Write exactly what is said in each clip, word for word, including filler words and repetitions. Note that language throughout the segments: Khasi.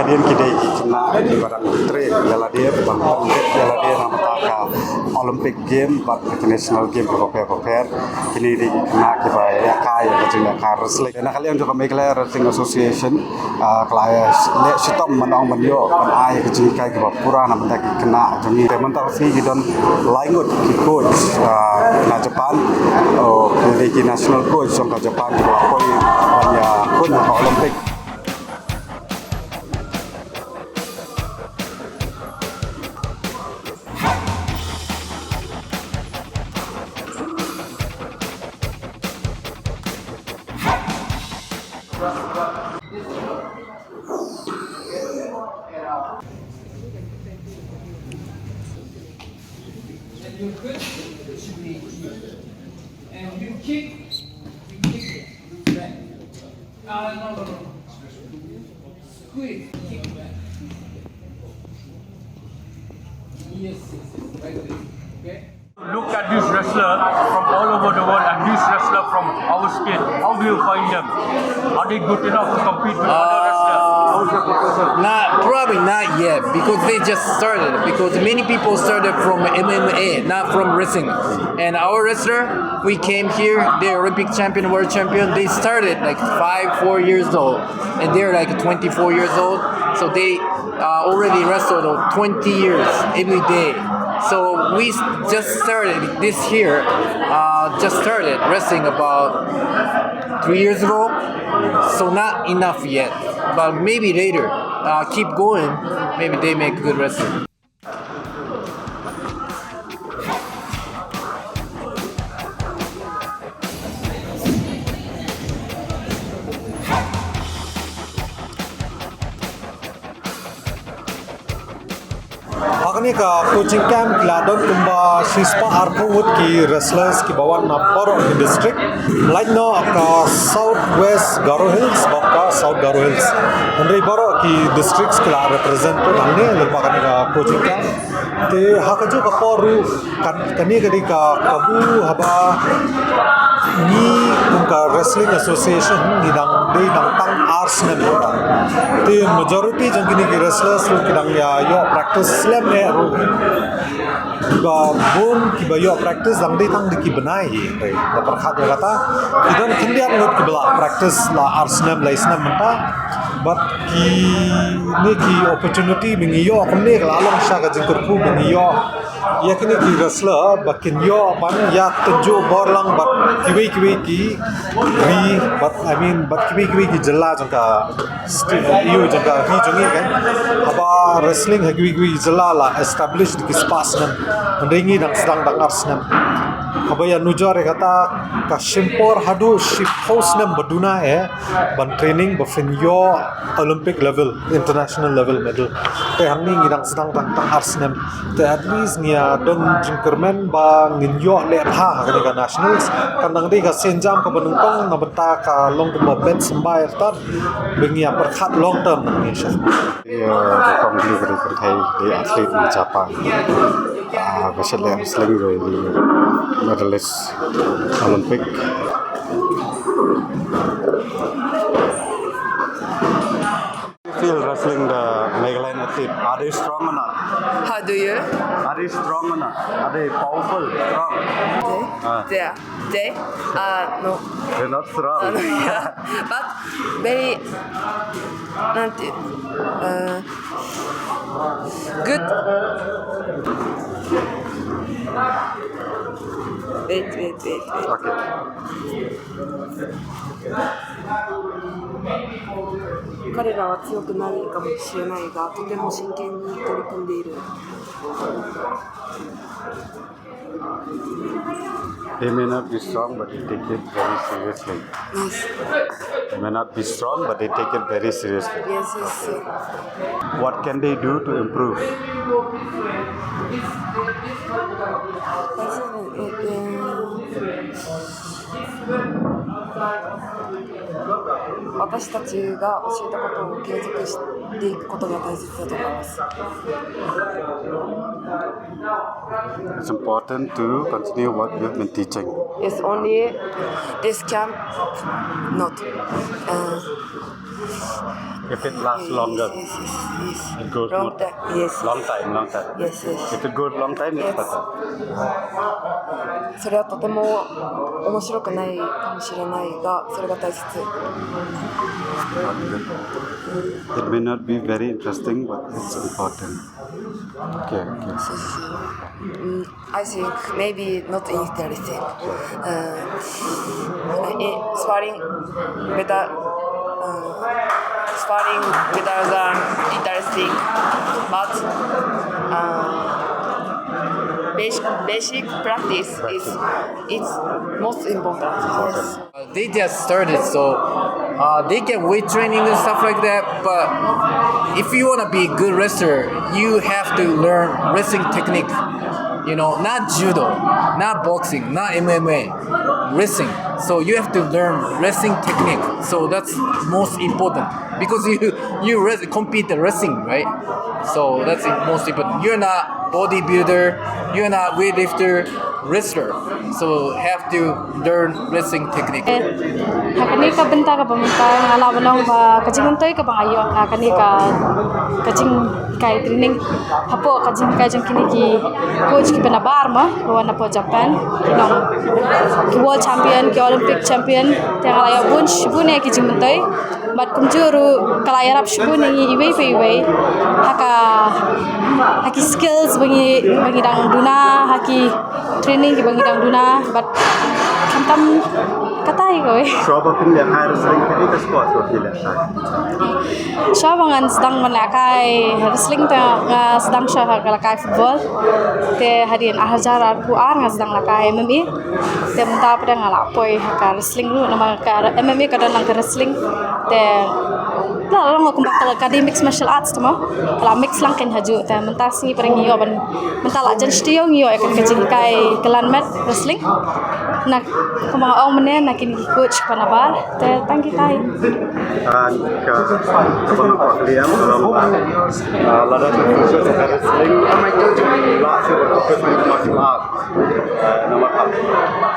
Kine ki dei ki khynnah kiba dang trei ïa lade, ban pyndep ïa lade na bynta ka Olympic Game bad ka National Game kiba pher bapher. Kine dei ki khynnah kiba ïa ka ïa ka jingïalehkai wrestling. Na ka liang jong ka Meghalaya Wrestling Association, ah, ka la leh shitom ban ong ban ïoh ban ai ka jinghikai kiba pura na bynta ki khynnah jong ngi. Te mynta ka sngi ki don lai ngut ki coach, ah, na Japan. Oh, ki dei ki national coach jong ka Japan kiba la poi ban ïakhun ha ka Olympic. And you kick, you kick it. Uh, no, no, no. Squeeze, kick back. Yes, yes, yes. Right there. Okay. Look at this wrestler from all over the world and this wrestler from our state. How do you find them? Are they good enough to compete with other wrestlers? How's your proposal? Not, probably not yet, because they just started. Because many people started from M M A, not from wrestling. And our wrestler, we came here, the Olympic champion, world champion, they started like five, four years old. And they're like twenty-four years old. So they uh, already wrestled for twenty years every day. So we s- just started this year, uh, just started wrestling about three years ago. So not enough yet, but maybe later, uh, keep going, maybe they make good wrestling. Ha kane ka coaching camp ki la don kumba shispah arphew ngut ki wrestlers kiba wan na baroh ki district. Lait noh ka South West Garo Hills bad ka South Garo Hills. Hynrei baroh ki districts ki la represent hangne lyngba kane ka coaching camp. Te ha kajuh ka por ruh, kan, kane ka dei ka kabu haba ngi kum ka Wrestling Association ngi dang dei dang tang ar snem. Te majority jong kine ki wrestlers ruh ki dang ïa ïoh practice slem eh ruh. Kiba bun kiba ïoh practice dang dei tang da ki bnai hi. Te da pyrkhat ïa kata, ki don khyndiat ngut kiba la practice la ar snem lai snem mynta. Bad kine ki opportunity ba ngi ïoh kumne ka la long sha ka jingkyrkhu ba ngi ïoh ïa kine ki wrestler ba kin ïoh ban ïa tynjuh bor lang bad kiwei kiwei ki ri bad, I mean, bad kiwei kiwei ki jylla jong ka sti-, ïa jong ka ri jong ngi kan. Haba wrestling ha kiwei kiwei ki jylla la establish da ki spah snem. Hynrei ngi dang sdang dang ar snem. Haba ïa nujor ïa kata ka shim por haduh shiphew snem ba duna eh ban training ba phin ïoh Olympic level, international level medal. Te hangne ngi dang sdang tang tang ar snem. Te at least ngi ïa don jingkyrmen ba ngin ïoh leh bha ha kane ka nationals. Kan dang dei ka sienjam kaba nyngkong na bynta ka long kumba bet symbai artat ba ngi ïa pyrkhat long term na ngi sha. Ïa ka kong kli ka dei kynthei dei athlete na Japan. Ah, ka shet leh wrestling dei medalist Olympic. Feel wrestling the Meghalaya team? Are they strong or not? How do you? Are they strong or not? Are they powerful, strong? They? Ah. They are. They? Uh, no. They're not strong. Uh, no, yeah. But very, not, uh, good. Wait, wait, wait, wait. Okay. They may not be strong, but they take it very seriously. Yes. They may not be strong, but they take it very seriously. Yes, yes, sir. What can they do to improve? 私たちが教えたことを継続していくことが大切だと思います。 It's important to continue what you've been teaching. Yes, only this camp, not. Uh, If it lasts longer, Yes, yes, yes. it goes Long more time, yes. Long time, long time. Yes, yes. If it goes long time, it's Yes. better. それはとても面白くないかもしれないが、それが大切。 It may not be very interesting, but it's important. Okay, okay. Mm, I think maybe not interesting. Uh, eh, sparring better, uh, sparring better than interesting, but uh, basic, basic practice is it's most important. Yes. Uh, they just started, so uh, they get weight training and stuff like that. But if you want to be a good wrestler, you have to learn wrestling technique. You know, not judo, not boxing, not M M A, wrestling. So you have to learn wrestling technique. So that's most important because you you res- compete the wrestling, right? So that's the most important. You're not bodybuilder, you're not weightlifter, wrestler. So have to learn wrestling technique. Ha kane ka bynta kaba mynta nga lah ban ong ba ka jingmyntoi kaba nga ïoh ha kane ka ka jinghikai training hapoh ka jinghikai jong kine ki coach kiba nabar mo, ba wan napoh Japan, ki long ki world champion, ki Olympic champion. Te nga la ïoh bun shibun ïa ki jingmyntoi. Bad kumjuh ruh ka la ïarap shibun ïa ngi iwei pa iwei ha ka ha ki skills ba ngi ba ngi dang duna, ha ki training kiba ngi dang duna. Bad khamtam kata hi kawei. Shuwa ba phin lehkai wrestling, kaei ka sport ba phi lehkai? Shuwa ba ngan sdang ban lehkai wrestling te nga sdang shuwa ha ka lehkai football. Te hadien ar hajar arphew ar nga sdang lehkai M M A. Te mynta pat nga la poi ha ka wrestling ruh, namar ka M M A ka don lang ka wrestling. Te la long kumba ka la ka dei mixed martial arts te mo. Ka la mix lang kein hajuh, te mynta sngi pat ngi ïoh ban mynta la jan shtiew ngi ïoh ïa ka jinghikai khlem met wrestling. Na kumba nga ong mynne na kine ki coach ba nabar, te tang kitai. An ka ka ba nga kwah kylli ïa ka long ba, ah, lada ka focus ha ka wrestling, la shu ba focus ha ka martial art. Ah, namar ka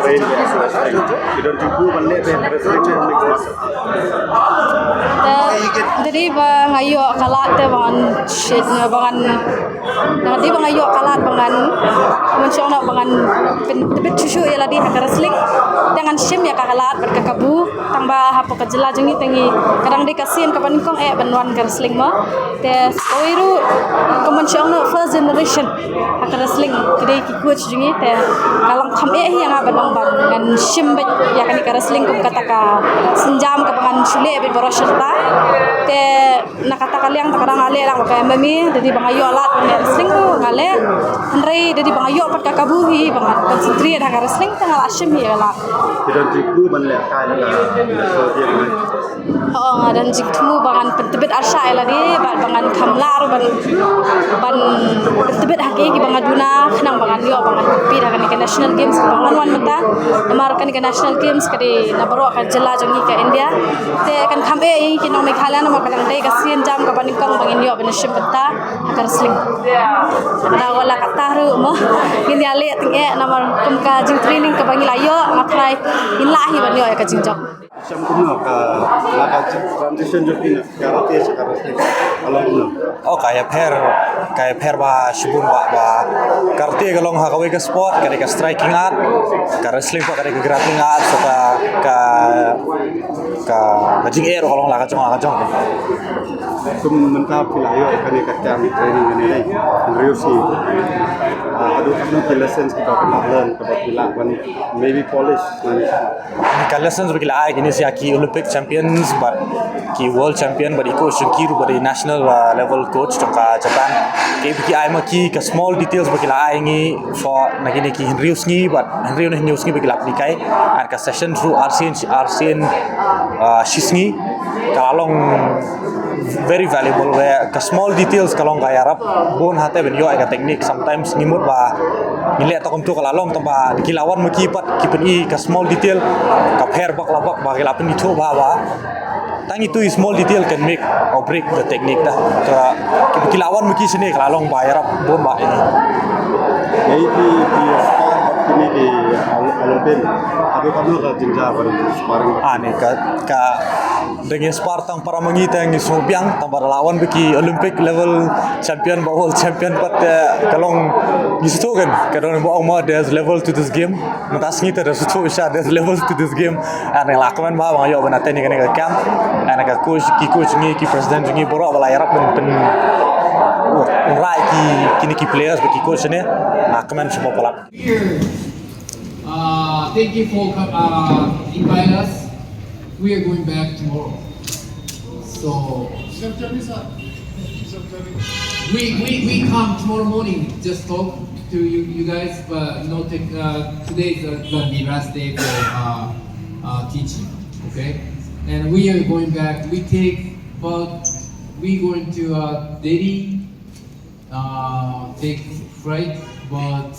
train ka wrestling. Ki don jingkyrkhu ban leh ka wrestling ne mixed martial art. Te dei ba nga ïoh ka lad te ba ngan shit ba ngan Nga dei ba nga ïoh ka lad ba ngan, ngan shong noh ba ngan pyntbit shuh shuh ïa lade ha ka wrestling. Te ngan shim ïa ka lad bad ka kabu, tang ba hapoh ka jylla jong ngi te ngi ka dang dei ka sien kaba nyngkong eh ban wan ka wrestling mo. Te kawei ruh ka mon shong noh first generation ha ka wrestling ki dei ki coach jong ngi, te ka long kham eh hi ïa nga ban ong ba ngan shim beit ïa kane ka wrestling kum kata ka sienjam kaba ngan shu leh beit baroh shi katta. Te na kata ka liang te ka dang nga leh lang ba ka M M A, da dei ba nga ïoh lad ban leh wrestling ruh nga leh. Hynrei da dei ba nga ïoh pat ka kabu hi ba ngan concentrate ha ka wrestling te nga la shim hi ïa ka lad. Ki don jingkyrkhu ban lehkai ha ka national game? Hooid, nga don jingthmu ba ngan pyntbit arshah ïa lade bad ba ngan kham lah ruh ban ban pyntbit ha kiei kiei ba nga duna khnang ba ngan ïoh ba ngan compete ha kane ka national games kaba ngan wan mynta. Namar kane ka national games ka dei na baroh ka jylla jong ngi ka India. Te kan kham eh ïa ngi ki nong Meghalaya namar ka dang dei ka sienjam kaba nyngkong ba ngin ïoh ban shim bynta ha ka wrestling. Namar wat la katta ruh mo ngin ïaleh tyngeh namar kum ka jingtraining kaba ngi la ïoh, nga tharai ngin lah hi ban ïoh ïa ka jingjop. Shem kumno ka, la ka transition jong phi na karate sha ka wrestling? Ka long kumno? Oh, ka ïapher, ka ïapher ba shibun ba, ba karate ka long ha kawei ka sport, ka dei ka striking art, ka wrestling pat ka dei ka grappling art, so ka, ka, ka, ka jingeh ruh ka long la ka jong, la ka jong. Kum mynta phi la ïoh kane ka camp training kane dei hynriew sngi. Ah, haduh katno ki lessons kiba phi la learn, kiba phi la ban maybe polish kane? Ka lessons ba ki la ai kine sa ki Olympic champions bad ki world champion bad i coach jong ki ruh ba dei national, uh, level coach jong ka Japan. Ki ba ki ai ma ki ka small details ba ki la ai ngi for na kine ki hynriew sngi bad hynriew na hynñiew sngi ba ki la pynhikai. Ar ka session ruh arsien, arsien, uh, shi sngi. Ka la long very valuable, where ka small details ka long ka ïarap bun hate ban ïoh ïa ka technique. Sometimes ngi mut ba ngi leh ta kumtu ka la long, tang ba ki la wan ma ki pat ki pyni ka small detail ka pher bak la bak ba ki la pyni thuh ba, ba tang itu i small detail can make or break the technique da. Ka ki, ki la wan ma ki shane ka la long ba ïarap bun ba ini. Maybe ki Kine ki Olympic, ado kamno ka jingjia ban sparring? Ah, ne ka, ka dang ïa spar tang para ma ngi te ngi sngewbiang, tang ba la wan ba ki Olympic level champion, ba world champion pat te ka long ngi sngewthuh kan, ka don ba ong ma there's level to this game. Mynta sngi te da sngewthuh sha there's level to this game. Ah, ne la kmen ba, ba nga ïoh ban attend ïa kane ka camp. Ah, ne ka coach, ki coach ngi, ki president ngi baroh ba la ïarap ban pyn, oh, rai ki, kine ki players ba ki coach ne. Ah, kmen sha ba palat. Here, uh, thank you for co- uh, invite us. We are going back tomorrow. So we, we, we come tomorrow morning. Just talk to you, you guys, but no take. Uh, today is uh, gonna be last day for uh, uh, teaching. Okay, and we are going back. We take about we going to uh, Delhi uh, take flight, but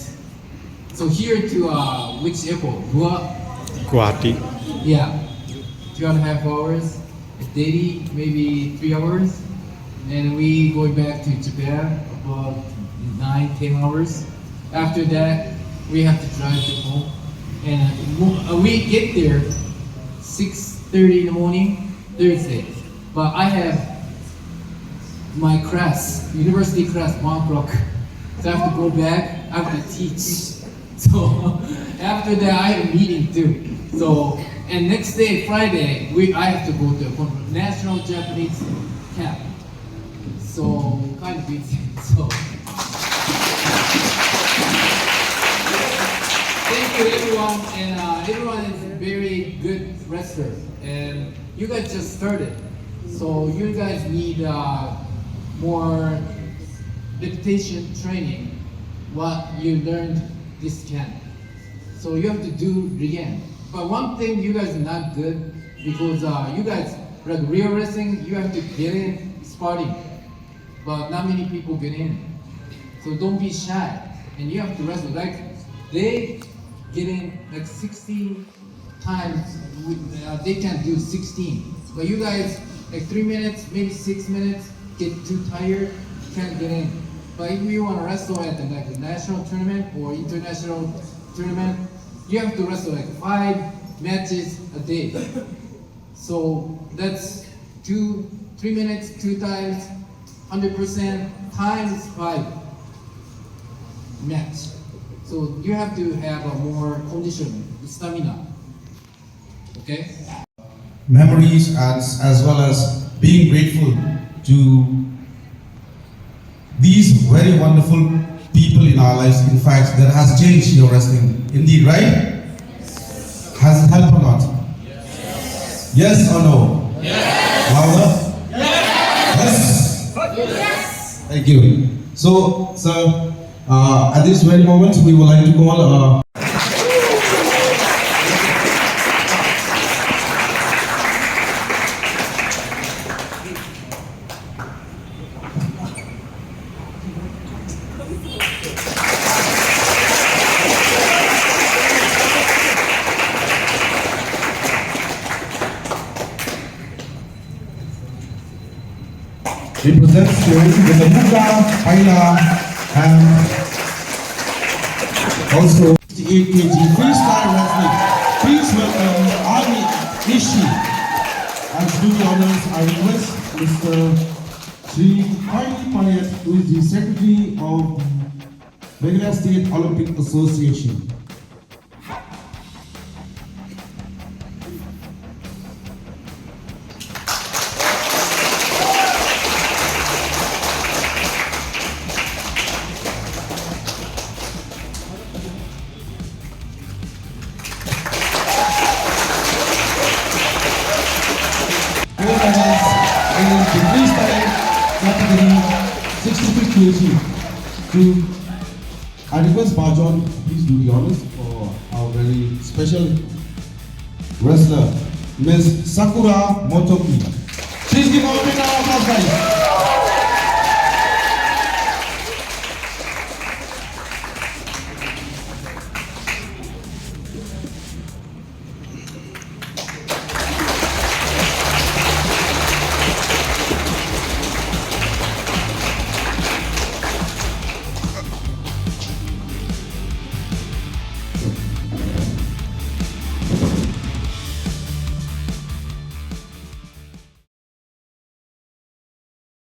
so here to uh, which airport? Gua- Guwahati. Yeah, two and a half hours. Delhi, maybe three hours. And we going back to Japan about nine, ten hours. After that, we have to drive to home. And uh, we get there six thirty in the morning, Thursday. But I have my class, university class, one o'clock. So I have to go back, I have to teach. So after that, I have a meeting too. So, and next day, Friday, we I have to go to a conference, National Japanese Camp. So, kind of busy. So, thank you everyone, and uh, everyone is very good wrestler. And you guys just started, so you guys need uh, more repetition training what you learned this camp. So you have to do it again. But one thing you guys are not good because uh, you guys, like, real wrestling, you have to get in sparring, but not many people get in. So don't be shy, and you have to wrestle. Like, they get in like sixteen times, with, uh, they can do sixteen. But you guys, like, three minutes, maybe six minutes, get too tired, can't get in. But if you want to wrestle at the, like, the national tournament or international tournament, you have to wrestle like five matches a day. So that's two, three minutes, two times, hundred percent times five match. So you have to have a more condition, stamina. Okay? Memories and as well as being grateful to these very wonderful people in our lives. In fact, that has changed your wrestling. Indeed, right? Has it helped or not? Yes or no? Louder? Yes. Thank you. So, sir, uh, at this very moment, we would like to call uh, represents Shillong with the Muga Paila and also sixty-eight K G freestyle wrestling. Please welcome Army Ishi. And to do the honors, I request Mister Shri Harry Payat, who is the Secretary of Meghalaya State Olympic Association. Gold medals in the freestyle category, sixty-six K G. To I request Bajon, please do the honors for our very special wrestler, Miss Sakura Motoki. Please give her a big round of applause, guys.